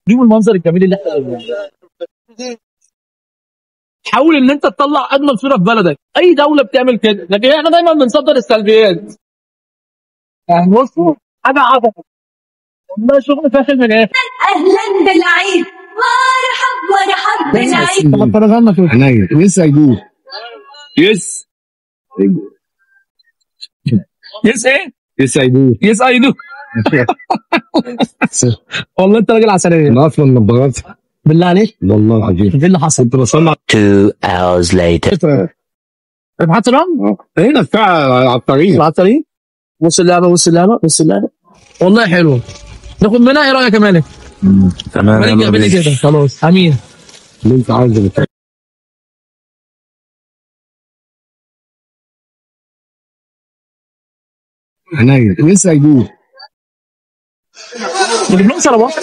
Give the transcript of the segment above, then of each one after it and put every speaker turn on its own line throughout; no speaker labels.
دي المنظر الجميل اللي احنا حاول ان انت تطلع اجمل صوره في بلدك. اي دولة بتعمل كده، لكن احنا دايما بنصدر السلبيات. يعني بصوا حاجة عظمه والله، شغل فاخر من الاخر.
اهلا بالعيد، مرحب مرحب بالعيد.
طب اتفرج لنا كده.
عينيا. yes I do.
yes yes ايه؟
yes I do.
yes I do. والله انت راجل عسلية.
انا اصلا نظارات.
بالله عليك؟
والله العظيم
ايه اللي حصل؟
كنت بصنع
2 hours later.
ابعت رقم
هنا بتاع على الطريق.
على الطريق. بص اللعبة، بص اللعبة، بص اللعبة، والله حلوة. ناخد منها، ايه رايك يا مالك؟
تمام.
مالك
يلا
يعمل
بينا.
كده خلاص. امين.
اللي انت عايزه. عينيا. yes I do.
نجيب لهم شرابات.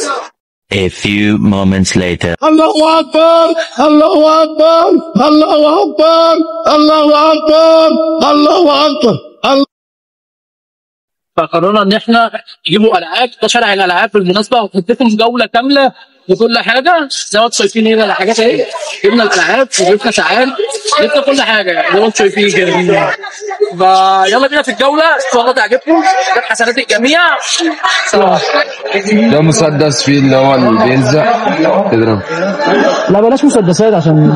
A few moments later.
الله اكبر، الله اكبر، الله اكبر، الله اكبر، الله اكبر.
فقررنا ان احنا نجيبوا العاب. ده شارع الالعاب بالمناسبة، وهديكم جولة كاملة وكل حاجة زي ما انتم شايفين هنا الحاجات اهي. جبنا الالعاب وجبنا ساعات، جبنا كل حاجة يعني زي ما انتم شايفين كده. فيلا بينا في الجولة، ان شاء الله تعجبكم. كانت حسنات الجميع. سلام.
ده مسدس فيه اللي هو اللي بيلزق تضرب.
لا بلاش مسدسات عشان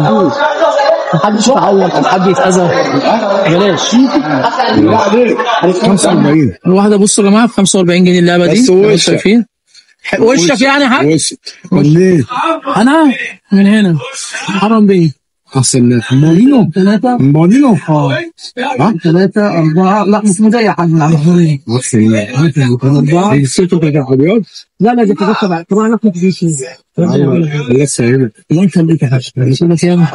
محدش يتعور او حد يتاذى، بلاش.
45
الواحدة بصوا يا جماعة ب 45 جنيه اللعبة دي،
بس
زي ما انتم
وشك.
شايفين. وشك يعني حاج.
وشك ليه؟
انا من هنا حرام بيه.
احسن ناس مالينو
ثلاثة
مالينو.
اه ثلاثة أربعة. لا مش مضايق يا حاج، لا
احسن ناس.
أربعة.
ابيض.
لا لا دي تبع طبعا احنا في
لسه هنا.
الله يخليك يا حاج. كده كام؟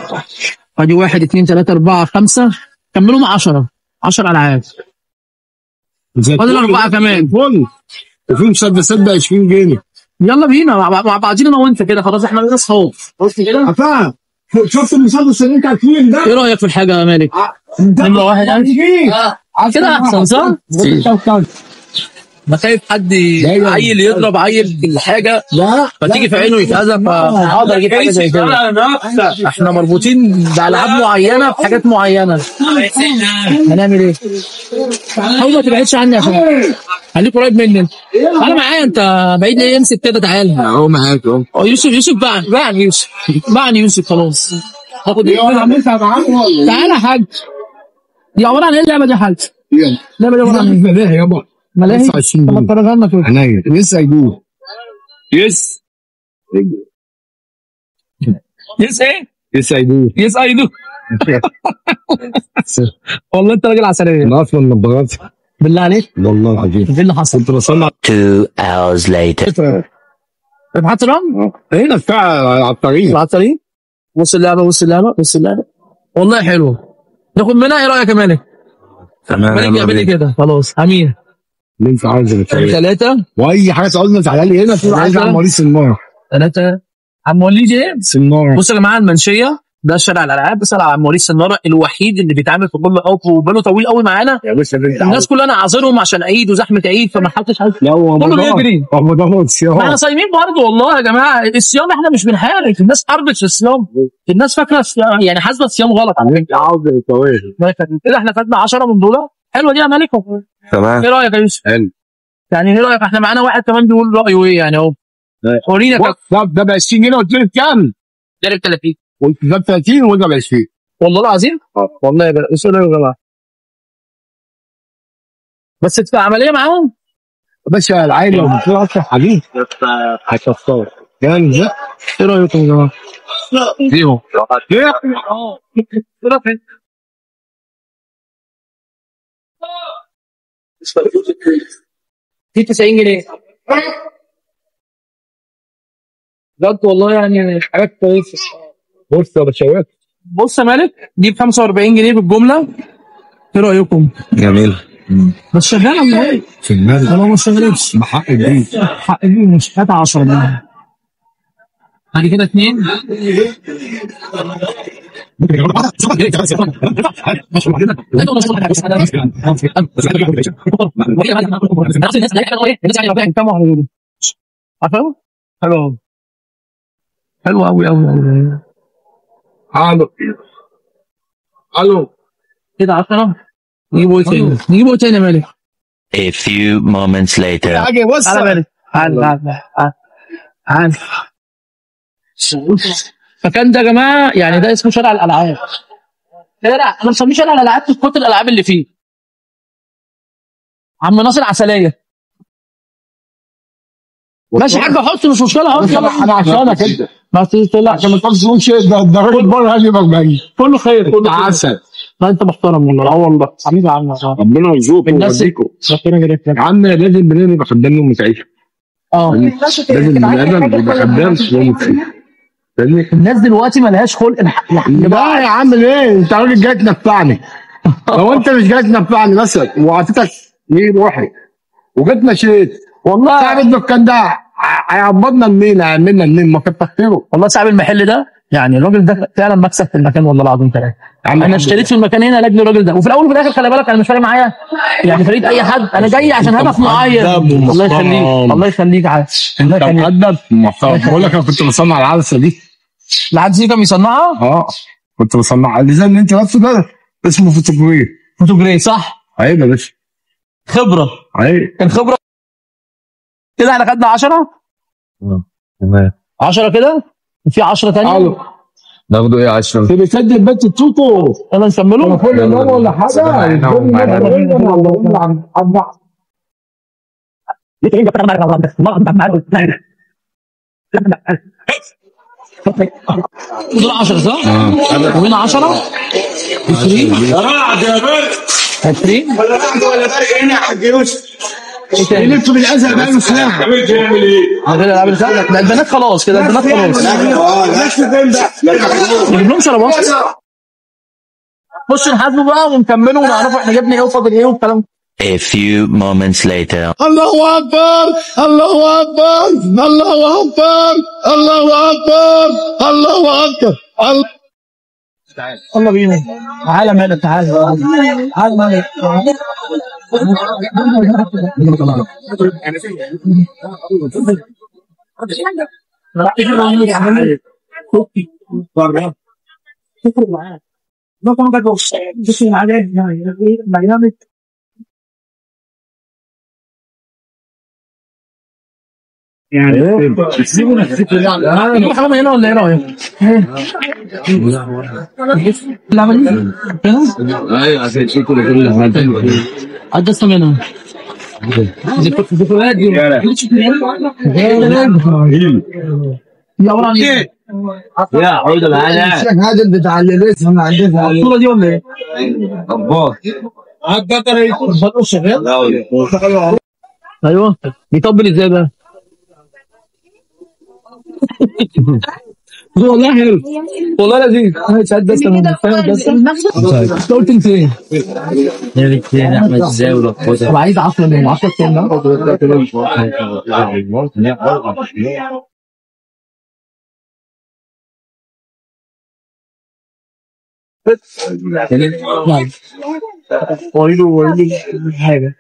ادي 1 2 3 4 5، كملوا 10 10 ألعاب. فاضل 4 كمان.
فل. وفي مسدسات ب 20 جنيه.
يلا بينا مع بعضينا انا وانت كده، خلاص احنا بقينا اصحاب. بص كده.
عفا شفت المسدس اللي انت عارفين ده؟
ايه رايك في الحاجة يا مالك؟ نمره واحد ألف. كده احسن صح؟ ما خايف حد عيل يضرب عيل بالحاجة
لا
فتيجي في عينه يتأذى، فهقدر اجيب حاجة زي كده. احنا مربوطين بألعاب معينة في حاجات معينة. هنعمل ايه؟ حاول ما تبعدش عني يا شباب، خليك قريب مني انت. تعالى معايا، انت بعيد ليه؟ امسك كده تعالى.
اهو معاك اهو.
اه يوسف، يوسف باعني يوسف، باعني يوسف خلاص. هاخد ايه؟ تعالى يا حاج. دي عبارة عن ايه اللعبة دي يا حاج؟ اللعبة دي عبارة عن ايه؟
ملاهي يابا.
ملاهي؟
25
طب
جنيه.
اتفرج لنا كده.
عينيا. yes I do.
yes
yes ايه؟
yes I do.
yes I do. والله انت راجل عسلية.
انا اصلا نظارات.
بالله عليك؟
والله العظيم
ايه اللي حصل؟
كنت بصنع
2 hours later.
ابعت رقم
هنا بتاع على الطريق.
على الطريق. بص اللعبة، بص اللعبة، بص اللعبة، والله حلوة. ناخد منها، ايه رايك يا مالك؟
تمام.
مالك
يلا
يعمل
بينا.
كده خلاص. امين.
اللي انت عايزه.
ثلاثة
واي حاجة تعوزنا تعالى لي هنا. في عايز عم وليد سناره.
ثلاثة. عم وليد ايه؟
سناره.
بصوا يا جماعة المنشيه ده شارع الالعاب، بس على عم وليد سناره الوحيد اللي بيتعامل في كل موقف وباله طويل قوي معانا.
يا باشا اللي انت
الناس
عاوزه.
كلها انا عاذرهم عشان عيد وزحمه عيد، فما حدش عايز.
لا هو
كله
رمضان.
بيجري.
رمضان
ما احنا
صيام.
صايمين برضه والله يا جماعة. الصيام احنا مش بنحارب الناس، حاربت في الصيام. الناس فاكره يعني حاسبه الصيام غلط على فكرة.
انت عاوز طويل.
كده احنا خدنا 10 من دول. حلوة دي يا مالك.
تمام.
ايه رايك يا يوسف؟
حلو.
يعني ايه رايك؟ احنا معانا واحد كمان بيقول رايه ايه يعني اهو. ورينا كده.
ده ب 20 جنيه. قلت لك كام؟
ده 30.
قلت ده ب 30 وده ب 20.
والله العظيم؟ والله يا جماعة يا جماعة بس تبقى عملية معاهم.
باشا العيل لو بتقول اكتر حبيب هيكسر يعني ده.
ايه رايكم يا جماعة؟
فيهم.
ايه؟
دي 90 جنيه بجد والله، يعني حاجات كويسة.
بص يا باشا.
بص يا مالك، دي ب 45 جنيه بالجملة. ايه رايكم؟
جميل.
بس شغالة ولا ايه؟
في المال
ولا ما اشتغلتش؟
بحق الدين.
حق دي مش هات 10 منها. بعد كده اثنين. عارفه؟ حلو. حلو قوي قوي قوي.
الو الو
كده 10. نجيبه ايه تاني؟ نجيبه ايه تاني يا مالك؟
A few moments later.
حاجة بص
تعالى مالك، تعالى تعالى تعالى. المكان ده يا جماعة يعني ده اسمه شارع الالعاب. شارع انا مسميه شارع الالعاب من كتر الالعاب اللي فيه. عم ناصر عسلية. ماشي يا حاج حط، مش مشكلة اهو.
انا عشانك انت
ما تقلقش
عشان ما تقولش ده الراجل بره هجيبك بعيد.
كله خير كله خير.
عسل.
لا انت محترم والله. اه والله حبيبي يا عم.
ربنا يرزقكم ويوديكم.
ربنا يبارك لك
يا عم لازم بني ادم يبقى خدام يوم سعيد. لازم بني ادم يبقى خدام يوم سعيد. فاهمني؟
الناس دلوقتي مالهاش خلق.
لا يا عم ليه؟ انت راجل جاي تنفعني. لو انت مش جاي تنفعني مثلا وعطيتك 100 واحد وجيت مشيت
والله
صاحب الدكان ده هيعبطنا منين؟ هيعملنا منين؟ ما كتر خيره
والله. صاحب المحل ده يعني الراجل ده فعلا مكسب في المكان والله العظيم ثلاثة. انا اشتريت في المكان هنا لاجل الراجل ده، وفي الاول وفي الاخر خلي بالك انا مش فارق معايا يعني فريق اي حد، انا جاي عشان هدف معين. الله يخليك الله يخليك.
انت مؤدب ومحترم. بقول لك انا كنت بصنع العدسة دي.
العدسة دي كان بيصنعها؟
اه كنت بصنعها. اللي زي اللي انت لابسه ده اسمه فوتوجري.
فوتوجري صح؟
عيب يا باشا.
خبره.
عيب.
كان خبره كده. احنا خدنا 10.
تمام
10 كده وفي 10 ثانية.
ناخده ايه 10؟
انت بتصدق بنت توتو.
يلا نكمله.
كل يوم ولا حاجة.
دول 10 صح؟ وهنا 10 20
رعد يا برق
20
ولا رعد ولا برق هنا يا حاج يوسف.
يلف بالازرق بقاله ساعة.
لا البنات خلاص كده، البنات خلاص. نجيب لهم شرابات. خش نحاسبه بقى ونكمله ونعرفه احنا جبنا ايه وفاضل ايه والكلام.
A few moments later.
الله اكبر الله اكبر الله اكبر الله اكبر الله اكبر.
يلا بينا. تعالى مالك تعالى تعالى مالك. يعني حرام هنا ولا ايه رايك؟
ايوه عشان كل حاجة.
عدى منها ذكريات دي. يا عبارة عن ايه؟
يا عود العالم
الشيخ عادل بتاع اللي لسه ما عندنا
الصورة دي ولا ايه؟
طباخ.
شغال؟ ايوه بيطبل ازاي بقى؟ والله حلو والله لذيذ. ساعات بس بس انت قلت 200.
احمد ازاي ولا
طب عايز 10 منهم 10 كام ده؟ وريله وريله حاجة.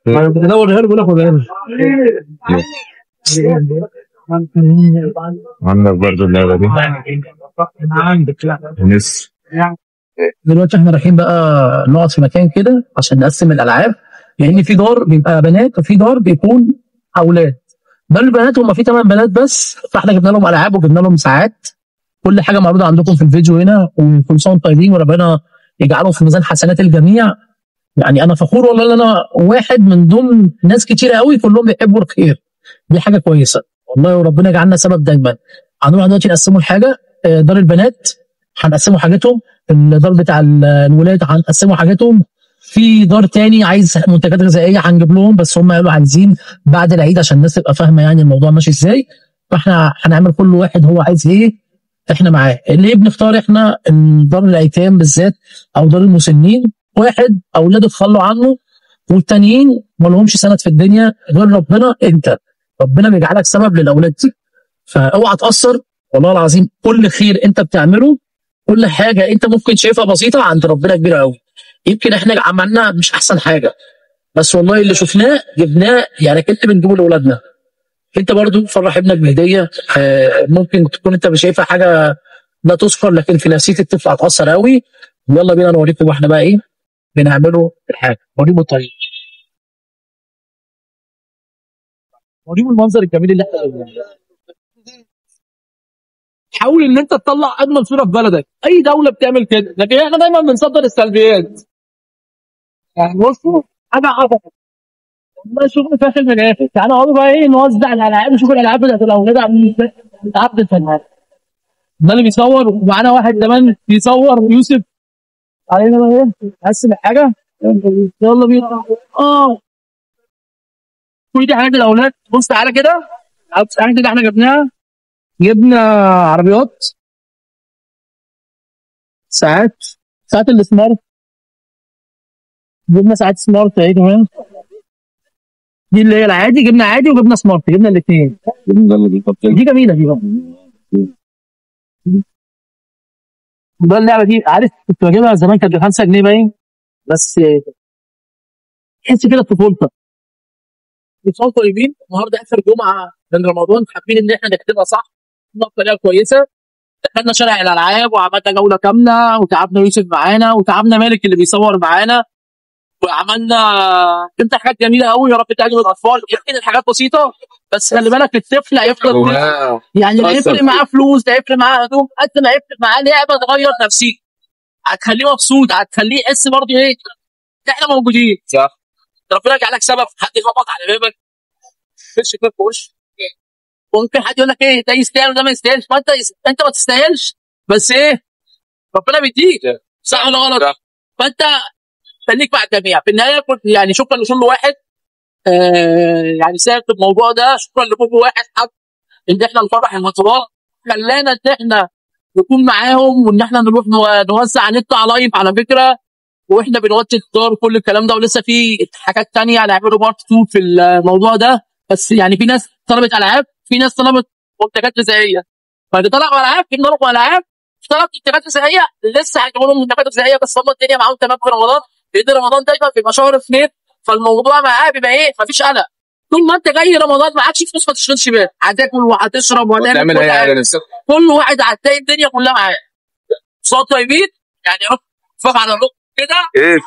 انا بدور غير بقول لك ولا
عندك برضه اللعبة دي نس.
دلوقتي احنا رايحين بقى نقعد في مكان كده عشان نقسم الالعاب، لان في دار بيبقى بنات وفي دار بيكون اولاد. دار البنات هم في 8 بنات بس، فاحنا جبنا لهم العاب وجبنا لهم ساعات. كل حاجة معروضة عندكم في الفيديو هنا، وكل سنة وانتم طيبين وربنا يجعله في ميزان حسنات الجميع. يعني انا فخور والله ان انا واحد من ضمن ناس كتيرة قوي كلهم بيحبوا الخير، دي حاجة كويسة والله، وربنا يجعلنا سبب دايما. هنروح دلوقتي نقسموا الحاجة. دار البنات هنقسموا حاجتهم، الدار بتاع الولاد هنقسموا حاجتهم. في دار تاني عايز منتجات غذائية هنجيب لهم، بس هم قالوا عايزين بعد العيد عشان الناس تبقى فاهمه يعني الموضوع ماشي ازاي. فاحنا هنعمل كل واحد هو عايز ايه احنا معاه. ليه بنختار احنا دار الايتام بالذات او دار المسنين؟ واحد اولاده اتخلوا عنه، والتانيين ما لهمش سند في الدنيا غير ربنا. انت ربنا بيجعلك سبب للاولاد دي، فاوعى تاثر والله العظيم. كل خير انت بتعمله، كل حاجة انت ممكن شايفها بسيطة عند ربنا كبيرة قوي. يمكن احنا عملنا مش احسن حاجة، بس والله اللي شفناه جبناه، يعني كنت بنجيبه لاولادنا. انت برضو فرح ابنك بهديه، ممكن تكون انت مش شايفها حاجة لا تذكر، لكن في نفسية الطفل هتاثر قوي. يلا بينا نوريكم واحنا بقى ايه بنعمله الحاجة، نوريكم الطريق، نوريكم المنظر الجميل اللي احنا بنعمله. حاول ان انت تطلع اجمل صوره في بلدك، اي دولة بتعمل كده، لكن احنا دايما بنصدر السلبيات. يعني بصوا حاجة عظمه والله، شغل فاخر من الاخر. تعالوا اقعدوا بقى ايه نوزع الالعاب، نشوف الالعاب بتاعت الاولاد عاملين ازاي. عبد الفنان ده اللي بيصور، ومعانا واحد كمان بيصور، يوسف علينا بقى ايه قسم الحاجة. يلا بينا. كل دي حاجات الاولاد. بص تعالى كده، تعالى كده، احنا جبناها، جبنا عربيات، ساعات، ساعات ال smart، جبنا ساعات smart اهي كمان، دي اللي هي العادي، جبنا عادي وجبنا smart، جبنا الاثنين. دي جميلة دي بقى. ده اللعبة دي عارف كنت بجيبها زمان كانت ب 5 جنيه باين، بس تحس كده بطفولتك. بتصور طيبين. النهارده اخر جمعه من رمضان، حابين ان احنا نكتبها صح بطريقة كويسة. دخلنا شارع الالعاب وعملنا جولة كاملة، وتعبنا يوسف معانا، وتعبنا مالك اللي بيصور معانا، وعملنا انت حاجات جميلة قوي. يا رب تعجب الاطفال. يمكن الحاجات بسيطة، بس خلي بالك الطفل هيفضل طفل. يعني لا يفرق معاه فلوس، لا يفرق معاه هدوم، قد ما يفرق معاه لعبه تغير نفسيته، هتخليه مبسوط، هتخليه يحس برضه ايه احنا موجودين.
صح.
ربنا يجعلك سبب، حد يخبط على بابك وش كده في وش، ممكن حد يقول لك ايه ده يستاهل وده ما يستاهلش، ما انت ما تستاهلش، بس ايه ربنا بيديك، صح ولا غلط؟ فانت خليك مع الجميع في النهاية. كنت يعني شكرا لكل واحد يعني ساهم في الموضوع ده، شكرا لكل واحد حب ان احنا نفرح المطلوب، خلانا ان احنا نكون معاهم، وان احنا نروح نوزع نطلع live على فكرة، واحنا بنودي الدار وكل الكلام ده، ولسه في حاجات ثانية هنعمله part 2 في الموضوع ده. بس يعني في ناس طلبت العاب، في ناس طلبت منتجات غذائية، فاللي طلب العاب في طلب العاب، طلب منتجات غذائية لسه هيجيبوا لهم منتجات غذائية، بس هم الدنيا معاهم تمام في رمضان، لان رمضان دايما بيبقى شهر اثنين، فالموضوع معاه بيبقى ايه مفيش قلق. طول ما انت جاي رمضان معكش فلوس ما تشغلش بالك، هتاكل وهتشرب وهتعمل كل حاجة، كل واحد هتلاقي الدنيا كلها معاه. صوت طيبين يعني، رب على الرب كده.
ايه.